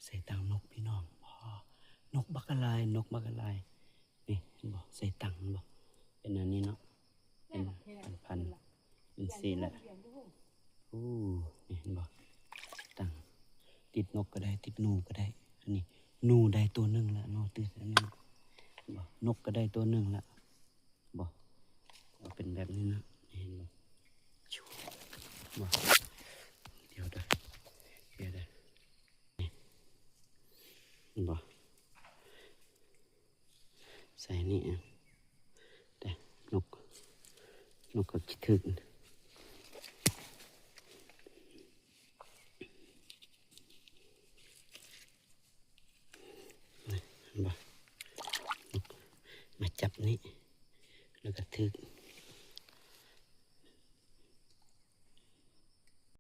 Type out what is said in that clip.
ໃສ່ຕັງນົກພີ່ນ້ອງ ໂອ້ ນົກບັກຫຼາຍ ນົກບັກຫຼາຍ ນີ້ເຫັນບໍ່ ໃສ່ຕັງເຫັນບໍ່ ເປັນອັນນີ້ເນາະ ເປັນພັນໆ ເປັນສີ່ແຫຼະ ໂອ້ ນີ້ເຫັນບໍ່ ຕັງ ຕິດນົກກໍໄດ້ ຕິດໜູກໍໄດ້ ອັນນີ້ໜູໄດ້ຕົວໜຶ່ງລະເນາະ ຕິດອັນນີ້ເຫັນບໍ່ ນົກກໍໄດ້ຕົວໜຶ່ງລະ ບໍ່ ເອົາເປັນແບບນີ້ນະ ເຫັນບໍ່ ບໍ່ ດຽວເດີ ດຽວເດີ ນີ້ ເຫັນບໍ່ ໃສ່ນີ້ ແຕ່ນົກ ນົກກໍຄິດຖືກ ເຫັນບໍ່ ມາຈັບນີ້ ແລ້ວກໍຖືກ